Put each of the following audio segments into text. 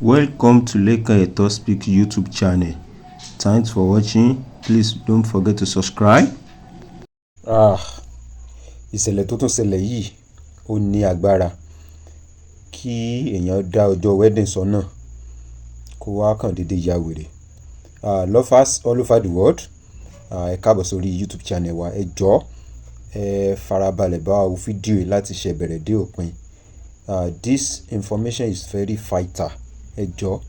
Welcome to Lekan Eto Speak YouTube channel. Thanks for watching. Please don't forget to subscribe. Ah, ìṣẹ̀lẹ̀ tó tún ṣẹlẹ̀ yìí, ó ní agbára. Kí èèyàn dá ọjọ́ wedding sọ́nà, kó wá kàn déédé ya wèrè. Ah, lovers all over the world, ah, ẹ káàbọ̀ sórí YouTube channel wa. Ẹ jọ̀ọ́, ẹ farabalẹ̀ bá wa wo fídíò yìí láti ṣe bẹ̀rẹ̀ dé òpin. Ah, this information is very vital. Ẹ jọ̀ọ́,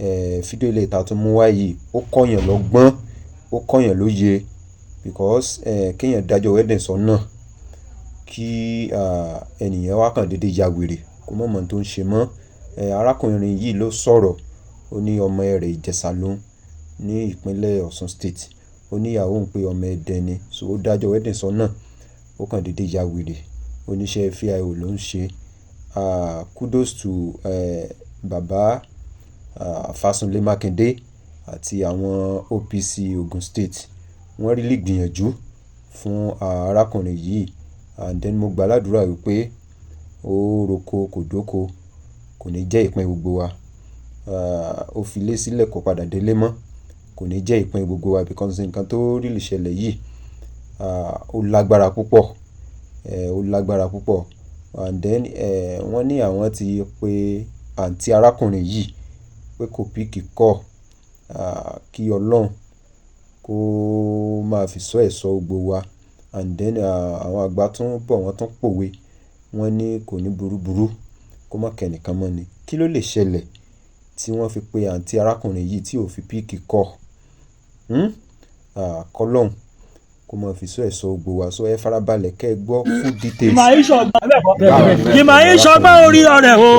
ẹ fídíò eléyìí tá tún mú wá yìí, ó kọ́yàn lọ́gbọ́n, ó kọ́yàn lóye, because kí èèyàn dájọ́ wedding sọ́nà, kí ènìyàn wá kàn déédé ya wèrè, kó mọ̀ mọ̀ tó ń ṣe mọ́. Arákùnrin yìí ló sọ̀rọ̀. Ó ní ọmọ rẹ̀, Ìjẹ̀ṣà lóhun ní ìpínlẹ̀ Ọ̀ṣun State. Ó ní ìyàwó òun pé ọmọ Ẹdẹ ni. So ó dájọ́ wedding sọ́nà, ó kàn déédé ya wèrè. Oníṣẹ́ VIO ló ń ṣe. Ah, kudos to bàbá Fásunlé Mákindé àti àwọn OPC Ogun State. Wọ́n really gbìyànjú fún arákùnrin yìí. And then mo gbà ládùrá wípé ó roko kò dóko, kò ní jẹ́ ìpín gbogbo wa. Ah, ó fi ilé sílẹ̀, kò padà délé mọ́, kò ní jẹ́ ìpín gbogbo wa, because nǹkan tó really ṣẹlẹ̀ yìí, ah, ó lágbára púpọ̀. Ó lágbára púpọ̀. And then wọ́n ní àwọn ti pe àǹtí arákùnrin yìí pé kò pick call. Ah, kí Ọlọ́run kó máa fi ṣọ́ ẹ̀ṣọ́ gbogbo wa. And then àwọn àgbà tún bọ̀, wọ́n tún pòwe. Wọ́n ní kò ní burúburú kó má kẹ́nìkan mọ́ ni. Kí ló lè ṣẹlẹ̀ tí wọ́n fi pe àǹtí arákùnrin yìí tí ò fi pick call? Hmm? Ah, kọ́lọ́hun kó máa fi ṣọ́ ẹ̀ṣọ́ gbogbo wa. So ẹ farabalẹ̀ kẹ́ ẹ gbọ́ full details. Ìmọ̀ ayé ṣọgbọ́n bẹ́ẹ̀ kọ́, ìmọ̀ ayé ṣọgbọ́n orí ọ̀rẹ́ o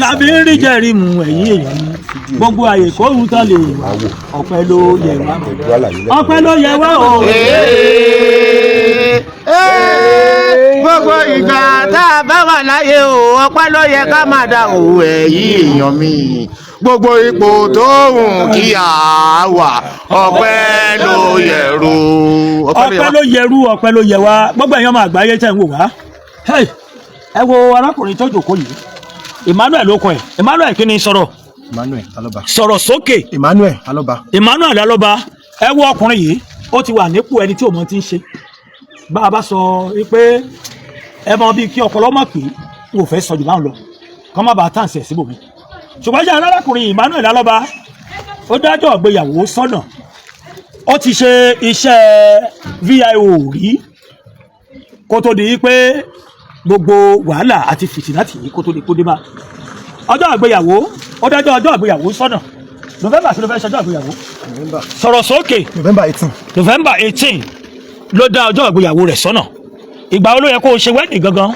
làbí ń rí jẹ́rìí mu. Ẹ̀yìn èèyàn mi, gbogbo àyè kóhun tán lè wà, ọpẹ́ ló yẹ wá, ọpẹ́ ló yẹ wá o. Gbogbo ìgbà tá a bá wà láyé o, ọpẹ́ ló yẹ ká máa dá o. Ẹ̀yin èèyàn mi, gbogbo ipò tó hùn kí a wà, ọpẹ́ ló yẹ ro. Ọpẹ́ ló yẹrú, ọpẹ́ ló yẹ wá. Gbogbo ẹ̀yin ọmọ àgbáyé tẹ̀ ń wò wá. Hey, ẹ wo arákùnrin tó jókòó yìí, Emmanuel ló kọ ẹ. Emmanuel, kí ni sọ̀rọ̀? Emmanuel Alọba. Sọ̀rọ̀ sókè. Emmanuel Alọba. Emmanuel Alọba. Ẹ wo ọkùnrin yìí, ó ti wà nípò ẹni tí òun ti ń ṣe. Bá a bá sọ wípé ẹ mọ bíi kí ọpọlọ mọ̀ pé n ò fẹ́ sọ jù báwọn lọ, kọ́ má bàa tàn sí ẹ̀ síbòmí. Ṣùgbọ́n ṣe arákùnrin Emmanuel Alọba, ó dájọ́ ìgbéyàwó sọ́nà. Ó ti ṣe iṣẹ́ VIO rí kó tó di pé gbogbo wàhálà àti fìtìnátì yìí kó tó di kó dé bá ọjọ́ ìgbéyàwó. Ó dájọ́ ọjọ́ ìgbéyàwó sọ́nà. November sí ló fẹ́ ṣọjọ́ ìgbéyàwó. November. Sọ̀rọ̀ sókè. November 18. November 18 ló dá ọjọ́ ìgbéyàwó rẹ̀ sọ́nà. Ìgbà wo ló yẹ kó o ṣe wedding gangan?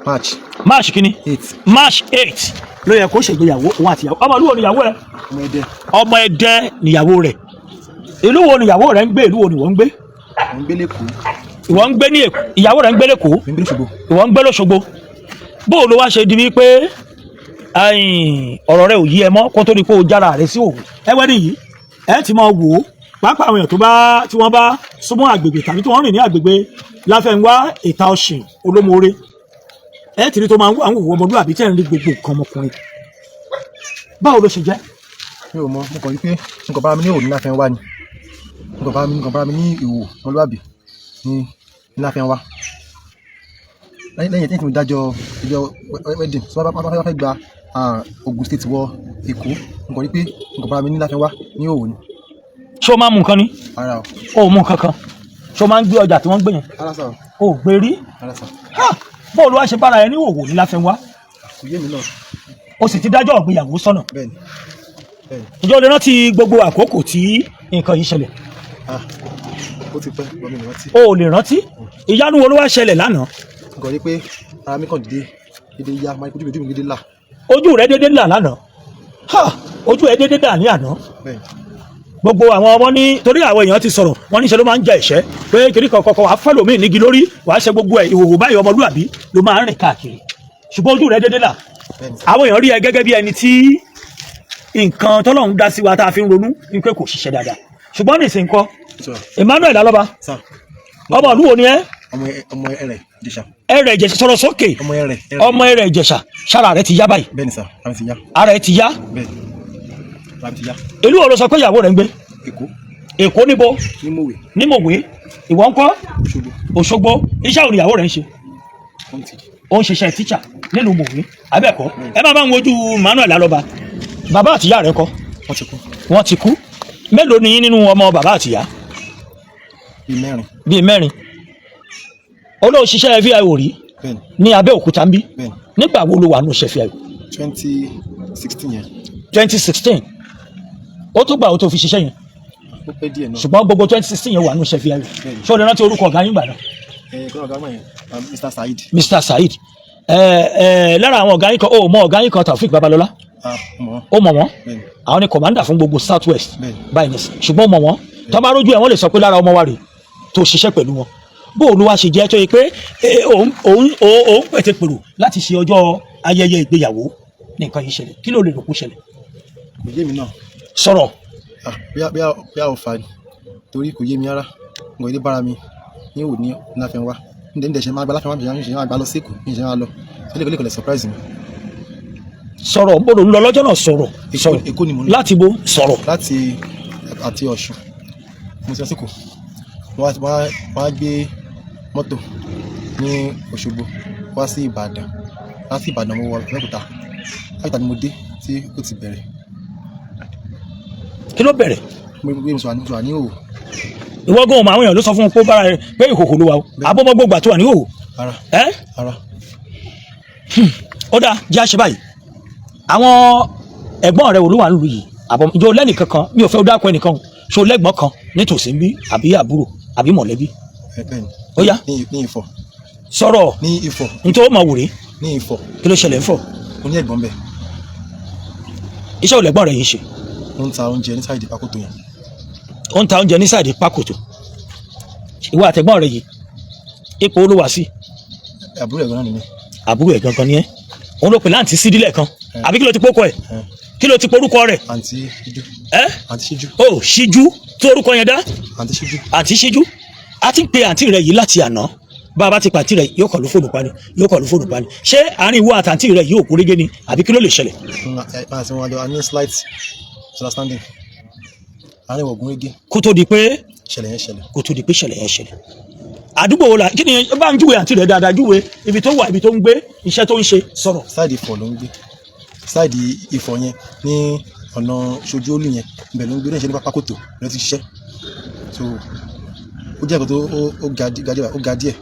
March. March kínní? 8. March 8 ló yẹ kó ṣègbéyàwó òun àtìyàwó. Ọmọ ìlú wo níyàwó ẹ? Ọmọ Ẹdẹ. Ọmọ Ẹdẹ níyàwó rẹ̀. Ìlú wo níyàwó rẹ̀ ń gbé? Ìlú wo ni wọ́n ń gbé? Mo ń gbé l'Ékòó. Ìwọ ń gbé ní Èkó, ìyàwó rẹ̀ ń gbé l'Ékòó. Mo ń gbé l'Óṣogbo. Ìwọ ń gbé l'Óṣogbo. Bó o ló wá ṣe di wípé ọ̀rọ̀ rẹ̀ ò yí ẹ mọ́ kó tó di pé o jára rẹ̀ sí òwò? Ẹ wẹ́ni yìí, ẹ ti máa wò ó, pàápàá àwọn èèyàn tó bá tí wọ́n bá súnmọ́ àgbègbè tàbí tí wọ́n rìn ní àgbègbè Láfẹnwá, Ìta Ọ̀sìn, Olómoore, ẹ ti rí tó máa ń wò àwọn òwò ọmọlúwàbí tẹ̀ ń rí gbogbo nǹkan ọmọkùnrin. Báwo ló ṣe jẹ́? Mi ò mọ. Mo kàn rí pé nǹkan bára mi ní òní Láfẹnwá ni nǹkan bára mi ní ìwò ọmọlúwàbí ní Láfẹnwá lẹ́yìn tí mo dájọ́ ìjọ wedding tí wọ́n bá fẹ́ gba Ogun State wọ Èkó. Nǹkan rí pé nǹkan bára mi ní Láfẹnwá ní òwò ni. Ṣé o máa ń mú nǹkan ni? Ara o. O ò mú nǹkan kan? Ṣé o máa ń gbé ọjà tí wọ́n ń gbé yẹn? Ara sà o. O ò gbé rí? Ara sà. Ha! Bóòlù wá ṣe bára ẹ ní òwò ní Láfẹnwá? Kò yé mi náà. O sì ti dájọ́ ìgbéyàwó sọ́nà. Bẹ́ẹ̀ni. Ǹjẹ́ o lè rántí gbogbo àkókò tí nǹkan yìí ṣẹlẹ̀? Ah, ó ti pẹ́ gbọ́n mi ní rántí. O ò lè rántí. Ìyanu wo ló wá ṣẹlẹ̀ lánàá? Nǹkan rí pé ara mi kàn dédé dédé yá, máa ojú mi dédé là. Ojú rẹ dédé là lánàá. Ha! Ojú ẹ dédé dà ní àná. Bẹ́ẹ̀ni. Gbogbo àwọn ọmọ ní, torí àwọn èèyàn ti sọ̀rọ̀, wọ́n ní ṣe ló máa ń jẹ ìṣẹ́ pé kiri kọ̀ọ̀kọ̀ wàá fẹ́ lòmíì nígi lórí, wàá ṣe gbogbo ẹ̀, ìhòòhò báyìí, ọmọlúàbí ló máa ń rìn káàkiri, ṣùgbọ́n ojú rẹ dédé là. Bẹ́ẹ̀ni. Àwọn èèyàn rí ẹ gẹ́gẹ́ bí ẹni tí nǹkan tọ́lọ́run dá sí wa tá a fi ń ronú ní pé kò ṣiṣẹ́ dáadáa, ṣùgbọ́n nísìnyí kọ́. Sọ. Emmanuel Alọ́ba. Sà. Ọmọ ìlú wo ni ẹ? Ọmọ Ẹrẹ̀. Ìjẹ̀ṣà. Ẹrẹ̀ Ìjẹ̀ṣà, sọ̀rọ̀ sókè. Ọmọ Ẹrẹ̀, Ẹrẹ̀. Ọmọ Ẹrẹ̀ Ìjẹ̀ṣà. Sára rẹ ti yá báyìí? Bẹ́ẹ̀ ni sà, ara mi ti yá. Ara ẹ ti yá? Bẹ́ẹ̀, ara mi ti yá. Ìlú wo ló sọ pé ìyàwó rẹ ń gbé? Èkó. Èkó níbo? Ní Mòwe. Ní Mòwe. Ìwọ ńkọ́? Òṣogbo. Òṣogbo. Iṣẹ́ òní ìyàwó rẹ ń ṣe? Home teach. Ó ń ṣiṣẹ́ tíṣà nílùú Mòwe abẹ́ẹ̀kọ́? Ẹ má bá ń wojú Manuel Alọ́ba. Bàbá àtìyá rẹ kọ́? Wọ́n ti kú. Wọ́n ti kú. Mélòó ni yín nínú ọmọ bàbá àtìyá? Bíi mẹ́rin. Bíi mẹ́rin. Olóò ṣiṣẹ́ VIO rí? Bẹ́ẹ̀ ni. Ní Abẹ́òkúta ń bí? Bẹ́ẹ̀ ni. Nígbà wo ló wà nù ṣe VIO? 2016 yẹn. 2016. Ó tó gbà ó tó fi ṣiṣẹ́ yẹn? Ó pẹ́ díẹ̀ náà. Ṣùgbọ́n gbogbo 2016 yẹn wà nù ṣe VIO? Bẹ́ẹ̀ni. Ṣé o lè rántí orúkọ ọ̀gá yín gbà náà? Ẹ kọ́ ọ̀gá mọ̀ yẹn, Mr Saheed. Mr Saheed. Ẹ ẹ lára àwọn ọ̀gá yín kan, ó mọ ọ̀gá yín kan, Taofik Babalọ́lá? Ah, mọ̀. Ó mọ̀ wọ́n? Bẹ́ẹ̀ni. Àwọn ni commander fún gbogbo South West. Bẹ́ẹ̀ni. Báyìí nìsín. Ṣùgbọ́n ó mọ̀ wọ́n, tó bá rójú ẹ̀, wọ́n lè sọ pé lára ọmọ wa rè tó ṣiṣẹ́ pẹ̀lú wọn. Bó o ló wá ṣe jẹ́ tó yẹ pé òun pètèpèrò láti ṣe ọjọ́ ayẹyẹ ìgbéyàwó ní nǹkan yìí ṣẹlẹ̀? Kí ló lè rò kó ṣẹlẹ̀? Kò yé mi náà. Sọ̀rọ̀. Ah, bóyá ọ̀fà ni, torí kò yé mi rárá. N kò lè bára mi ní òní Láfẹnwá ní ṣe máa gba Láfẹnwá, mi ṣe máa gba lọ sí Èkó, mi ṣe máa lọ lè kò lè surprise mi. Sọ̀rọ̀. Bó ló ń lọ lọ́jọ́ náà? Sọ̀rọ̀. Sọ̀rọ̀. Èkó ni mo ń lọ. Láti bo? Sọ̀rọ̀. Láti àti Ọ̀ṣun mo ti lọ sí Èkó. Mo wá gbé mọ́tò ní Òṣogbo wá sí Ìbàdàn. Láti Ìbàdàn mo wọ Abẹ́òkúta. Abẹ́òkúta ni mo dé tí ó ti bẹ̀rẹ̀. Kí ló bẹ̀rẹ̀? Mo wà ní òwò. Ìwọ gan ọmọ àwọn èèyàn ló sọ fún un pé ó bára rẹ pé ìhòhò ló wà o, abọ́mọgbògbà tó wà ní ìhòhò? Ara. Ẹ́? Ara. Ó dáa, jẹ́ àṣẹ báyìí. Àwọn ẹ̀gbọ́n rẹ wo ló wà nílùú yìí? Àbọ̀ ìjọ lẹ́nì kankan? Mi ò fẹ́ dákọ ẹnìkan o. Ṣo lẹ́gbọ́n kan nítòsí ń bí, àbí àbúrò, àbí mọ̀lẹ́bí? Ẹ bẹ́ẹ̀ ni. Ó yá. Ní Ifọ̀. Sọ̀rọ̀. Ní Ifọ̀. Nítorí ó mọ̀ wòrè. Ní Ifọ̀. Kí ló ṣẹlẹ̀ ń fọ̀? Mo ní ẹ̀gbọ́n bẹ́ẹ̀. Iṣẹ́ ò lẹ́gbọ́n rẹ yìí ṣe? Ó ń ta oúnjẹ ní side Pákótó yẹn. Ó ń ta oúnjẹ ní side Pákòtò. Ìwọ àtẹ̀gbọ́n rẹ yìí, ipò olówà sí? Àbúrò ẹ̀gbọ́n náà ni mí. Àbúrò ẹ̀ gangan ni ẹ́. Òun ló pè láǹtí sídílẹ̀ kan, àbí kí ló ti pókọ ẹ̀? Kí ló ti porúkọ rẹ̀? Àǹtí Ṣíjú. Ẹ́? Àǹtí Ṣíjú. Ó ṣíjú tó orúkọ yẹn dá. Àǹtí Ṣíjú. Àǹtí ṣíjú. A ti ń pe àǹtí rẹ yìí láti àná. Bá a bá ti pàǹtí rẹ, yóò kọ̀ ló fóònù pani, yóò kọ̀ ló fóònù pani. Ṣé àárín ìwọ àtàǹtí rẹ yìí ò kúrégé ni, àbí kí ló lè ṣẹlẹ̀? Àti wọn àjọ a ní slight misunderstanding, àárín ìwọ̀gùn régé. Kó tó di pé ṣẹlẹ̀ yẹn ṣẹlẹ̀. Kó tó di pé ṣẹlẹ̀ yẹn ṣẹlẹ̀. Àdúgbò wo la? Kí ni bá ń júwe àǹtí rẹ dáadáa? Júwe ibi tó wà, ibi tó ń gbé, iṣẹ́ tó ń ṣe. Sọ̀rọ̀. Side Ifọ̀ ló ń gbé. Side Ifọ̀ yẹn, ní ọ̀nà Ṣojú Olú yẹn, ibẹ̀ ló ń gbé. Ó dẹ̀ ń ṣe ní Pákótó ló ti ṣiṣẹ́. So ó jẹ́ nǹkan tó ó ga díẹ̀, ó ga díẹ̀,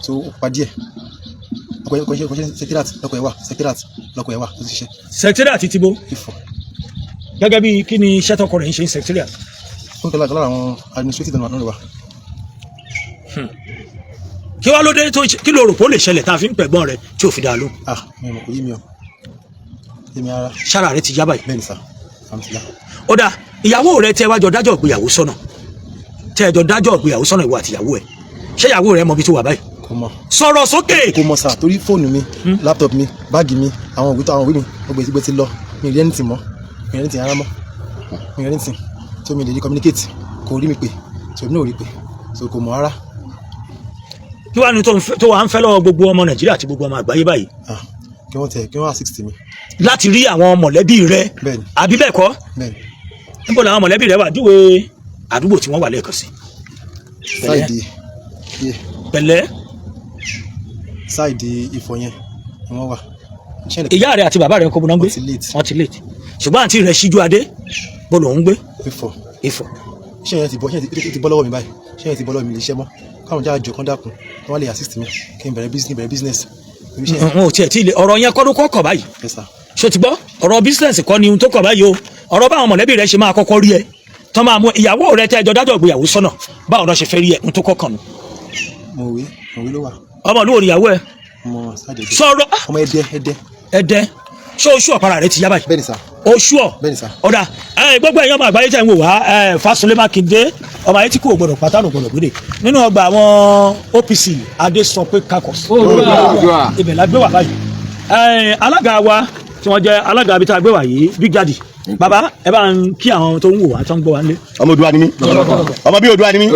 so ó pa díẹ̀. Ọkọ̀ yẹn kò ṣe secretariat lọ́kọ̀ ẹ̀ wà, secretariat lọ́kọ̀ ẹ̀ wà tó ti ṣiṣẹ́. Secretariat ti bo? Ifọ̀. Gẹ́gẹ́ bí kí ni iṣẹ́ tọkọ rẹ̀ ń ṣe ní secretariat? Ó ń tọ́lá lára àwọn administrative náà ló wà. Kí wàá ló dé tó kí ló rò pé ó lè ṣẹlẹ̀ tá a fi ń pẹ̀gbọ́n rẹ̀ tí ò fi dá a lóhùn? Ah, mi ò mọ̀, kò yé mi o, yé mi rárá. Sára rẹ̀ ti yá báyìí? Bẹ́ẹ̀ ni sà, àmì ti yá. Ó dáa. Ìyàwó rẹ̀ tẹ́ wá jọ dájọ́ ìgbéyàwó sọ́nà, tẹ́ ẹ jọ dájọ́ ìgbéyàwó sọ́nà, ìwọ àti ìyàwó ẹ̀, ṣé ìyàwó rẹ̀ mọ ibi tó wà báyìí? Kò mọ̀. Sọ̀rọ̀ sókè. Kò mọ̀ sà, torí fóònù mi, laptop mi, báàgì mi, àwọn òwe tó àwọn òwe mi, gbogbo ìtìgbẹ́ ti lọ. Mi ò rí anything mọ́, mi ò rí anything rárá mọ́, mi ò rí anything. So mi lè rí communicate, kò rí mi pè, so èmi náà ò rí pè, so kò mọ̀ rárá. Kí wàá ní tó wàá ń fẹ́ lọ́wọ́ gbogbo ọmọ Nàìjíríà àti gbogbo ọmọ àgbáyé báyìí? Ah, kí wọ́n tẹ̀ kí wọ́n assist mi. Láti rí àwọn mọ̀lẹ́bí rẹ? Bẹ́ẹ̀ni. Àbí bẹ́ẹ̀ kọ́? Bẹ́ẹ̀ni. Níbo làwọn mọ̀lẹ́bí rẹ wà? Júwe àdúgbò tí wọ́n wà lẹ́ẹ̀kan sí. Side yẹ. Pẹ̀lẹ́. Side Ifọ̀ yẹn ni wọ́n wà. Ṣé Ìyá rẹ àti bàbá rẹ ń kó bó náà ń gbé? Wọ́n ti late. Wọ́n ti late. Ṣùgbọ́n àǹtí rẹ Síjú Adé, bó lòún gbé? Ifọ̀. Ifọ̀. Ṣé yẹn ti bọ́, ṣé yẹn ti bọ́ lọ́wọ́ mi báyìí? Ṣé yẹn ti bọ́ lọ́wọ́ mi lè ṣẹ́ mọ́? Káwọn jáde jọ kán dákun kí wọ́n lè assist mi kí n bẹ̀rẹ̀ business, kí n bẹ̀rẹ̀ business. Ibi iṣẹ́ yẹn. N ò tiẹ̀ tí ì lè ọ̀rọ̀ yẹn kọ́ ló kọ́ kọ̀ báyìí. Yes sir. Ṣó ti gbọ́? Ọ̀rọ̀ business kọ́ ni ohun tó kọ̀ báyìí o. Ọ̀rọ̀ báwọn mọ̀lẹ́bí rẹ ṣe máa kọ́kọ́ rí ẹ, tọ́ máa mú ìyàwó rẹ tẹ́ ẹjọ́ dájọ́ ìgbéyàwó sọ́nà, báwọn náà ṣe fẹ́ rí ẹ, ohun tó kọ́ kàn nù. Mòwe ló wà. Ọmọ ìlú wo ni ìyàwó ẹ? Ọmọ side Ẹdẹ. Sọ̀rọ̀. Ọmọ Ẹdẹ, Ẹdẹ. Ẹdẹ. Ṣé oṣù ọ̀pára rẹ ti yá báyìí? Bẹ́ẹ̀ni sà. Oṣù ọ̀? Bẹ́ẹ̀ni sà. Ọ̀dà ẹ, gbogbo ẹ̀yin ọmọ àgbáyé tẹ̀ ń wò wá, ẹ Fásunlé Mákindé, ọmọ ayé tí kò gbọdọ̀ pátánù gbọdọ̀ gbére nínú ọgbà àwọn OPC Adésọpé Kakos, ibẹ̀ la gbé wà báyìí. Ẹ alága wa tí wọ́n jẹ́ alága ibi tá a gbé wà yìí, Big Daddy, bàbá, ẹ bá ń kí àwọn tó ń wò wá, tó ń gbọ́ wá nílé. Ọmọ Oòduà ni mí, ọmọ bí Oòduà ni mí.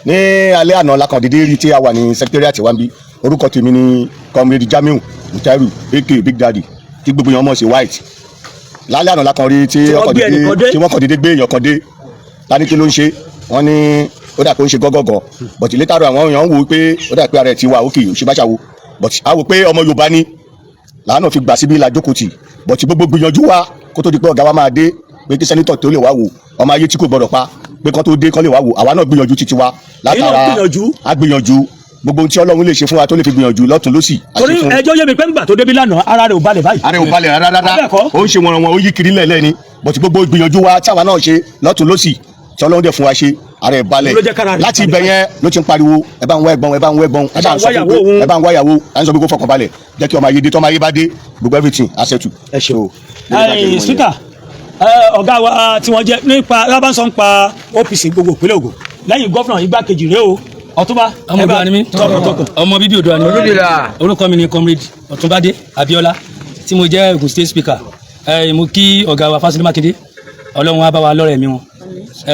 Ní alẹ́ àná la kàn dédé rí tí a wà ní secretariat wa ń bí. Orúkọ tèmi ni Comrade Jamiu Mutairu, aka Big Daddy, tí gbogbo èèyàn mọ̀ sí White. Lálẹ́ àná la kàn rí tí Tí wọ́n ọkọ̀ gbé ẹnìkan dé. dédé, tí wọ́n kàn dédé gbé èèyàn kan dé. Tani kí ló ń ṣe? Wọ́n ní ó dà pé ó ń ṣe gọ́gọ́gọ́, but later àwọn èèyàn ń wò ó pé ó dà pé ara ẹ̀ ti wà òkè òṣìbáṣàwò, but a wò pé ọmọ Yorùbá ni làánà fi gbà síbí la jókòó tì. But gbogbo gbìyànjú wa kó tó di pé ọ̀gá wa máa dé, pé kí senator tó lè wá wò ọmọ ayé tí kò gbọdọ̀ pa, pé kán tó dé kán lè wá wò, àwa náà gbìyànjú títí wa. Ẹ̀yin náà gbìyànjú? A gbìyànjú gbogbo ohun tí Ọlọ́run lè ṣe fún wa tó lè fi gbìyànjú lọ́tún lọ́sì a ṣe Torí fún. ẹjọ́ yé mi pé ńgbà tó débi lánàá, ara rẹ̀ ò balẹ̀ báyìí. Ara ò balẹ̀ rárá rárá. Bẹ́ẹ̀ kọ́? Ó ń ṣe wọ̀nrọ̀wọ̀n, ó yí kiri lẹ́lẹ́ ni, but gbogbo ìgbìyànjú wa táwa náà ṣe lọ́tún lọ́sì tí Ọlọ́run dẹ̀ fún wa ṣe, ara ẹ̀ balẹ̀. Ló jẹ́ kára rẹ̀ Láti balẹ̀. ibẹ̀ yẹn ló ti ń pariwo, "Ẹ bá ń wá ẹ̀gbọ́n, ẹ bá ń wá ẹ̀gbọ́n." Ẹ bá ń sọ wá fún ìyàwó pé òun. ẹ bá ń wá ìyàwó. À ń sọ pé kó fọkàn balẹ̀, jẹ́ kí ọmọ ayé dé. Tọ́mọ ayé bá dé, gbogbo everything á settle. Ẹ ṣeun. So, Ẹ̀yin speaker, ọ̀gá wa tí wọ́n jẹ́ nípa lábàṣọ ń pa OPC gbogbo ìpínlẹ̀ Ògùn lẹ́yìn governor, igbákejì rèé o, Ọ̀túnba. Ọmọ Oòduà ni mí. Tọkàntọkàn. Ọmọ bíbí Oòduà ni mí. Orúkọ mi ni Comrade Ọ̀túnbádé Abíọ́lá, tí mo jẹ́ Ògùn State Speaker. Mo kí ọ̀gá wa Fásilẹ̀ Mákindé, Ọlọ́run á bá wa lọ́rẹ̀ mi wọn.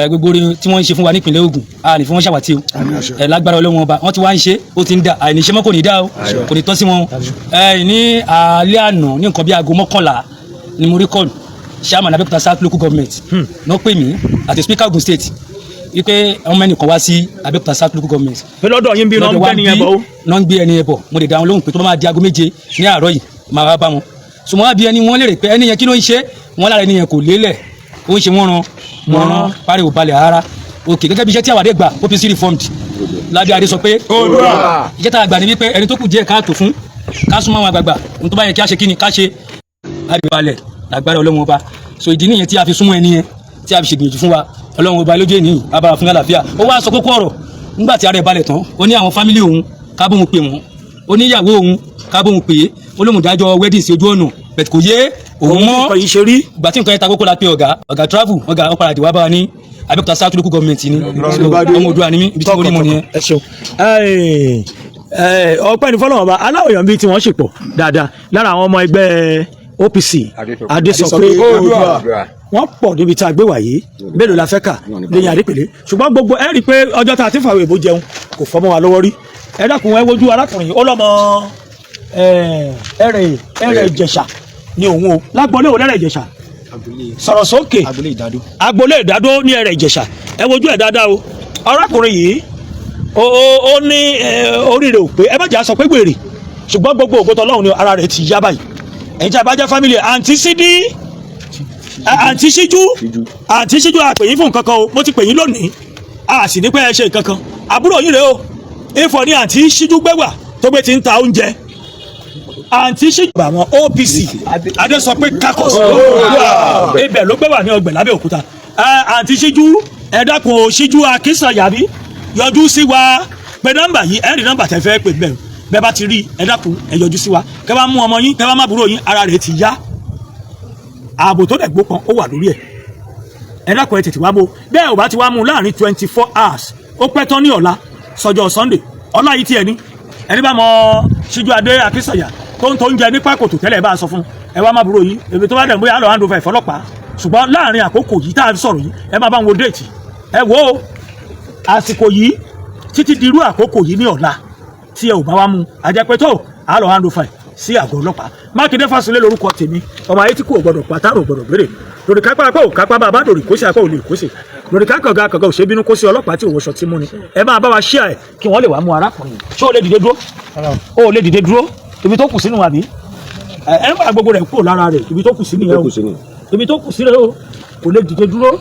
Gbogbo orin tí wọ́n ń ṣe fún wa nípìnlẹ̀ Ògùn, a ní fún wọn ṣàwátì o. Lágbára Ọlọ́run ọba, wọ́n ti wá ń ṣe, ó ti ń dà, àìníṣe mọ́ kò ní dá o, kò ní tọ́ sí wọn o. Ní alẹ́ àná, ní nǹkan bí aago 11 ni mo rí call chairman Abẹ́òkúta South Local Government náà pè mí àti Speaker Ògùn State wípé ọmọ ẹnìkan wá sí Abẹ́òkúta South Local Government Pé lọ́dọ̀ yín bí náà ń lọ́dọ̀ wa gbẹ́ nìyẹn bọ̀ o. náà ń gbé ẹni yẹn bọ̀. Mo lè dá wọn lóhùn pé tó bá máa di aago 7 ní àárọ̀ yìí, máa wá bá wọn. So mo wá bí ẹni wọn lè rè pé ẹni yẹn, kí ló ń ṣe wọn lára? Ẹni yẹn kò lélẹ̀, ó ń ṣe wọ́n ran wọ́n ran parí, ò balẹ̀ rárá. Ok, gẹ́gẹ́ bí iṣẹ́ tí àwàdé gbà, OPC reformed lábẹ́ adé sọ pé iṣẹ́ tá a gbà ní wípé ẹni tó kù díẹ̀ káàtó fún, ká súnmọ́ àwọn àgbààgbà, ohun tó bá yẹ kí a ṣe, kí ni ká ṣe láti balẹ̀ lágbára Ọlọ́run ọba. So ìdí nìyẹn tí a fi súnmọ́ ẹni yẹn, tí a fi ṣègbìyànjú fún wa. Ọlọ́run ọba lójú ènìyàn abara fún àlàáfíà. Ó wá sọ kókó ọ̀rọ̀ nígbà tí ara ẹ̀ balẹ̀ tán, ó ní àwọn family òun ká bóun pè wọ́n, ó ní ìyàwó òun ká bóun pè é, ó lóun dájọ́ wedding sí ojú ọ̀nà bẹ̀t kò yé òun mọ́. Nǹkan yìí ṣe rí. Ìgbà tí nǹkan yẹn ta kókó la pé ọ̀gá, ọ̀gá travel, ọ̀gá ọ̀padà dé wá bá wa ní Abẹ́òkúta South Local Government ni. So, ọmọ Oòduà ni mí, ibi tí mo rí mọ nìyẹn. Ẹ ṣeun. Ọpẹ́ ní fọlọ́wọ́n ọba. Aláwọ̀ èèyàn bíi tí wọ́n ṣe pọ̀ dáadáa lára àwọn ọmọ ẹgbẹ́ OPC Adésọpé wọ́n pọ̀ níbi tá a gbé wà yìí. Mélòó la fẹ́ kà lẹ́yìn àdépèlé? Ṣùgbọ́n gbogbo ẹ rí i pé ọjọ́ tá a ti fàwé ìbò jẹun kò fọmọ wa lọ́wọ́ rí. Ẹ dákun, ẹ wojú arákùnrin yìí. Ó lọ́mọ ẹrẹ̀ ẹrẹ̀ Ìjẹ̀ṣà ni òun o. Lágbọ́lé òun lẹ́rẹ̀ Ìjẹ̀ṣà, sọ̀rọ̀ sókè. Agboolé Ìdádó. Agboolé Ìdádó ní ẹrẹ̀ Ìjẹ̀ṣà. Ẹ wojú ẹ̀ dáadáa o. Arákùnrin yìí ó ní orí rẹ̀ ò pé, ẹ má jà sọ pé wèrè, ṣùgbọ́n gbogbo ògo tỌlọ́run ni, ara rẹ̀ ti yá báyìí. Ẹ̀yin tí a bá jẹ́ family àǹtí sídí, àǹtí Síjú, àǹtí Síjú, a pè yín fún nǹkan kan o. Mo ti pè yín lónìí, a sì ní pé ẹ ṣe nǹkan kan. Àbúrò yín rèé o. Ifọ̀ ni àǹtí Síjú gbẹ́wà tó gbé ti ń ta oúnjẹ. Àǹtí Síjú, àwọn OPC Adésọpé kakọs, ibẹ̀ ló gbé wà ní ọgbẹ̀ lábẹ́ òkúta. Àǹtí Síjú, ẹ dákun o. Síjú Akínsànyàbí, yọjú sí wa. Pé nọ́mbà yìí, ẹ rí nọ́mbà tẹ́ fẹ́ pè bẹ́ẹ̀. Bẹ́ẹ̀ bá ti rí, ẹ dákun, ẹ yọjú sí wa, kẹ́ bá mú ọmọ yín, kẹ́ bá má búrò yín. Ara rẹ̀ ti yá, ààbò tó dẹ̀ gbópọn ó wà lórí ẹ̀. Ẹ dákun, ẹ tètè wá mú o. Bẹ́ẹ̀ ò bá ti wá mú un láàrin 24 hours, ó pẹ́ tán ní ọ̀la sọjọ́ Sunday, ọ̀la yìí tiẹ̀ ní. Ẹni bá mọ Síjú Adé Akínsànyà tó ń tó ń jẹ ní pákòtò tẹ́lẹ̀, bá a sọ fún ẹ wá má búrò yín. Èmi tó bá dẹ̀ ń bóyá lọ hand over ìfọlọ́pàá, ṣùgbọ́n láàrin àkókò yìí tá a sọ̀rọ̀ yìí, ẹ má bá ń wo date. Ẹ wo àsìkò yìí títí di irú àkókò yìí ní ọ̀la, tí ẹ ò bá wá mú, àjẹpẹ́ tó a lọ hand over sí àgọ́ ọlọ́pàá. Mákindé Fásilẹ̀ lórúkọ tèmi. Ọmọ ayé tí kò gbọdọ̀ pátárò gbọdọ̀ béèrè lórí kápá apá ò kápá bá a bá dòrì kó sí apá ò lè kó sí lórí kákọ̀gá kọ̀gá ò ṣe bínú kó sí ọlọ́pàá tí òwòsàn ti mú ni. Ẹ máa bá wa ṣíà ẹ kí wọ́n lè wá mú arákùnrin yìí. Ṣé o lè dìde dúró? O lè dìde dúró. Ibi tó kù sínú àbí ẹ ẹ ń bá gbogbo rẹ̀ kúrò lára rẹ̀. Ibi tó kù sí nìyẹn o, ibi tó kù sí rẹ̀ o, kò lè dìde dúró.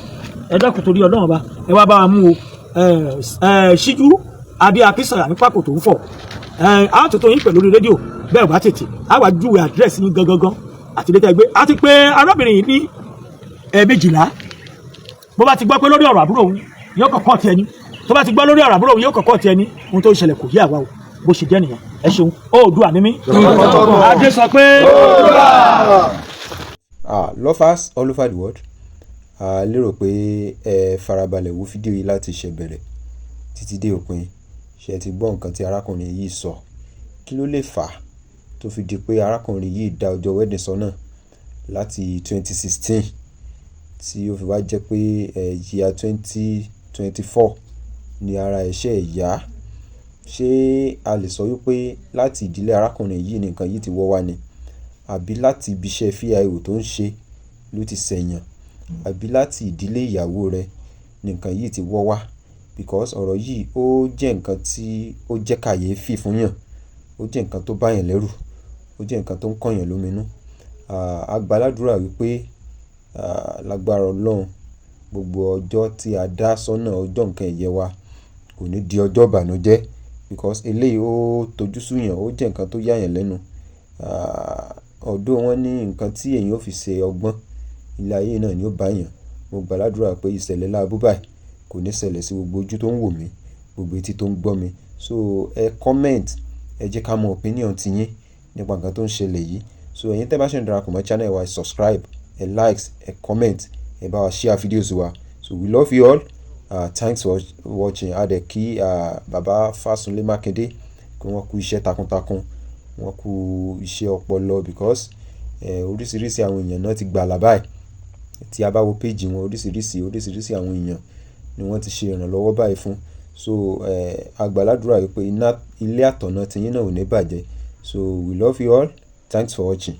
Ẹ dákun, torí Ọlọ́run ọba, ẹ wá bá wa mú o. Ẹ ẹ Síjú Adé Akínsànyà ní pákó tó ń fọ ẹ á tó tó yín pẹ̀lú lórí rédíò. Bẹ́ẹ̀ bá tètè á wá júwe àdírẹ́sì yín gangan àti ilé tẹ́ gbé. Àti pé arábìnrin yìí ní 12, bó bá ti gbọ́ pé lórí ọ̀rọ̀ àbúrò òun yóò kọ̀kọ́ tiẹ̀ ní, tó bá ti gbọ́ lórí ọ̀rọ̀ àbúrò òun yóò kọ̀kọ́ tiẹ̀ ní. Ohun tó ń ṣẹlẹ̀ kò yé àwa o. Bó ṣe jẹ́ nìyẹn. Ẹ ṣeun. Oòduà ní mí. Adé sọ pé. Ah, lovers all over the world, a lérò pé ẹ farabalẹ̀ wo fídíò yìí láti ṣe bẹ̀rẹ̀ títí dé òpin. Ṣé ẹ ti gbọ́ nǹkan tí arákùnrin yìí sọ? Kí ló lè fà á tó fi di pé arákùnrin yìí dá ọjọ́ wedding sọ́nà láti 2016, tí ó fi wá jẹ́ pé year 2024 ni ara ẹ̀ ṣe yá? Ṣé a lè sọ wípé láti ìdílé arákùnrin yìí ni nǹkan yìí ti wọ́ wá ni, àbí láti ibi iṣẹ́ VIO tó ń ṣe ló ti ṣẹ̀yàn, àbí láti ìdílé ìyàwó rẹ̀ ni nǹkan yìí ti wọ́ wá? Because ọ̀rọ̀ yìí, ó jẹ́ nǹkan tí ó jẹ́ kàyéfì fún yàn, ó jẹ́ nǹkan tó bá yàn lẹ́rù, ó jẹ́ nǹkan tó ń kọ yàn lóminú. A gbàládùra wípé, lágbára Ọlọ́run, gbogbo ọjọ́ tí a dá sọ́nà ọjọ́ nǹkan ẹ̀yẹ wa kò ní di ọjọ́ ìbànújẹ́, because eléyìí ó tojú sú yàn, ó jẹ́ nǹkan tó yà yàn lẹ́nu. Although wọ́n ní nǹkan tí èèyàn ó fi ṣe ọgbọ́n ilé ayé náà ni ó bá yàn. Mo gbàládùra pé ìṣẹ̀lẹ̀ láabi báyìí kò ní ṣẹlẹ̀ sí gbogbo ojú tó ń wò mí, gbogbo etí tó ń gbọ́ mi. So ẹ comment, ẹ jẹ́ ká mọ opinion ti yín nípa nǹkan tó ń ṣẹlẹ̀ yìí. So ẹ̀yin tẹ́ bá ṣe ń darapọ̀ mọ́ channel wa, ẹ subscribe, ẹ likes, ẹ comment, ẹ bá wa share videos wa. So we love you all. Thanks for watching. A dẹ̀ kí bàbá Fásunlé Mákindé kí wọ́n kú iṣẹ́ takuntakun, wọ́n kú iṣẹ́ ọpọlọ, because oríṣiríṣi àwọn èèyàn náà ti gbàlà báyìí. Tí a bá wo page wọn, oríṣiríṣi oríṣiríṣi àwọn èèyàn ni wọ́n ti ṣe ìrànlọ́wọ́ báyìí fún. So a gbàládùra wípé iná ilé àtọ̀nà tí yín náà ò ní bàjẹ́. So we love you all. Thanks for watching.